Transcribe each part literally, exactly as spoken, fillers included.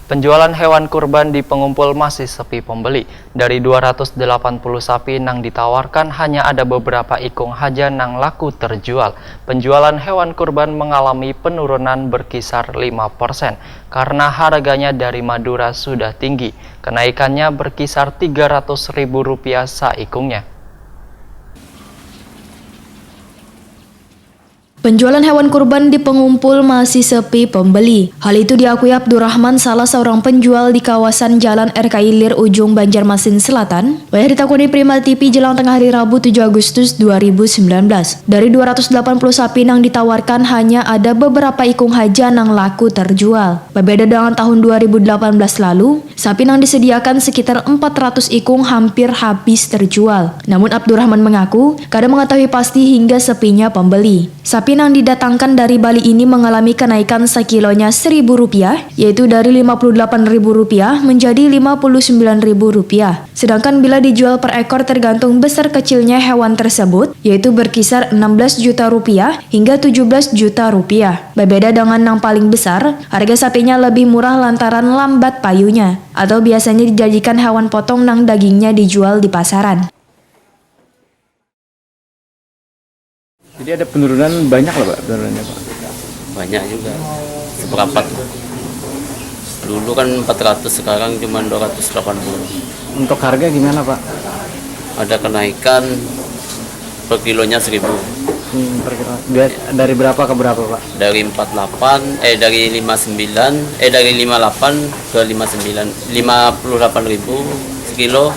Penjualan hewan kurban di pengumpul masih sepi pembeli. Dari dua ratus delapan puluh sapi nang ditawarkan, hanya ada beberapa ikung haja nang laku terjual. Penjualan hewan kurban mengalami penurunan berkisar lima persen karena harganya dari Madura sudah tinggi. Kenaikannya berkisar tiga ratus ribu rupiah saikungnya. Penjualan hewan kurban di pengumpul masih sepi pembeli. Hal itu diakui Abdurrahman, salah seorang penjual di kawasan Jalan R K I Lir Ujung, Banjarmasin Selatan. Wayah ditakuni Prima T V jelang tengah hari Rabu, tujuh Agustus dua ribu sembilan belas, dari dua ratus delapan puluh sapi nang ditawarkan, hanya ada beberapa ikung haja nang laku terjual. Berbeda dengan tahun dua ribu delapan belas lalu, sapi nang disediakan sekitar empat ratus ikung hampir habis terjual. Namun Abdurrahman mengaku kada mengetahui pasti hingga sepinya pembeli. Sapi nang didatangkan dari Bali ini mengalami kenaikan sekilonya seribu rupiah, yaitu dari lima puluh delapan ribu rupiah menjadi lima puluh sembilan ribu rupiah. Sedangkan bila dijual per ekor tergantung besar kecilnya hewan tersebut, yaitu berkisar enam belas juta rupiah hingga tujuh belas juta rupiah. Berbeda dengan nang paling besar, harga sapinya lebih murah lantaran lambat payunya, atau biasanya dijadikan hewan potong nang dagingnya dijual di pasaran. Jadi ada penurunan banyak lah Pak, penurunannya Pak? Banyak juga, seperempat lah. Dulu kan empat ratus, sekarang cuma dua ratus delapan puluh. Untuk harga gimana Pak? Ada kenaikan per kilonya seribu. Hmm, per kilo. Bias, dari berapa ke berapa Pak? Dari empat delapan, eh dari lima sembilan, eh dari lima delapan ke lima sembilan, lima puluh delapan ribu sekilo,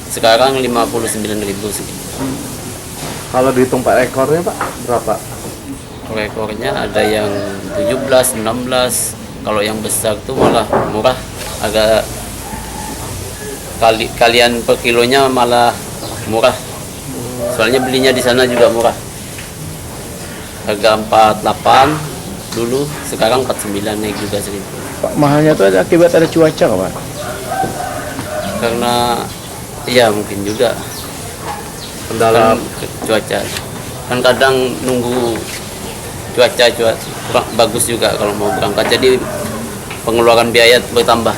sekarang lima puluh sembilan ribu sekilo. Kalau dihitung per ekornya Pak, berapa? Per ekornya ada yang tujuh belas, enam belas. Kalau yang besar tuh malah murah, agak kali kalian per kilonya malah murah. Soalnya belinya di sana juga murah. Harga empat delapan dulu, sekarang empat sembilan, naik juga seribu. Pak, mahalnya itu ada akibat ada cuaca nggak Pak? Karena iya mungkin juga Kendala kan ke- cuaca, kan kadang nunggu cuaca cuaca kurang bagus juga kalau mau berangkat, jadi pengeluaran biaya bertambah.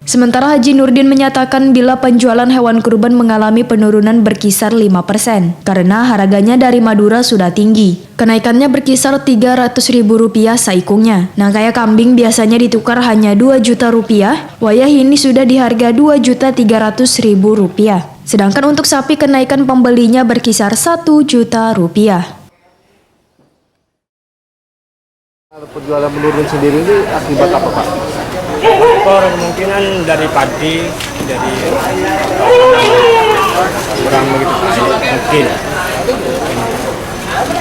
Sementara Haji Nurdin menyatakan bila penjualan hewan kurban mengalami penurunan berkisar lima persen karena harganya dari Madura sudah tinggi. Kenaikannya berkisar tiga ratus ribu rupiah saikungnya. Nang kaya kambing biasanya ditukar hanya dua juta rupiah, wayah ini sudah di harga dua juta tiga ratus ribu rupiah. Sedangkan untuk sapi kenaikan pembelinya berkisar satu juta rupiah. Kalau penjualan menurun sendiri ini akibat apa Pak? Faktor kemungkinan dari padi, dari kurang begitu baik mungkin.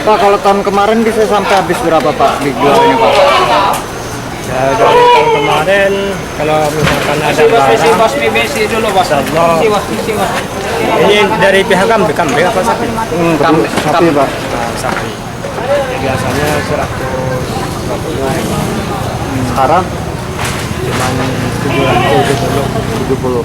Pak, kalau tahun kemarin bisa sampai habis berapa Pak dijualnya Pak? Ya, dari tahun kemarin kalau misalkan ada barang, insya Allah. Ini dari pihak kambing, kambing apa sapi? Hmm, kam, Sapi Pak. Nah, sapi. Ya, biasanya seratus dua puluh. Sekarang Cuman tujuh ratus tujuh puluh. tujuh puluh.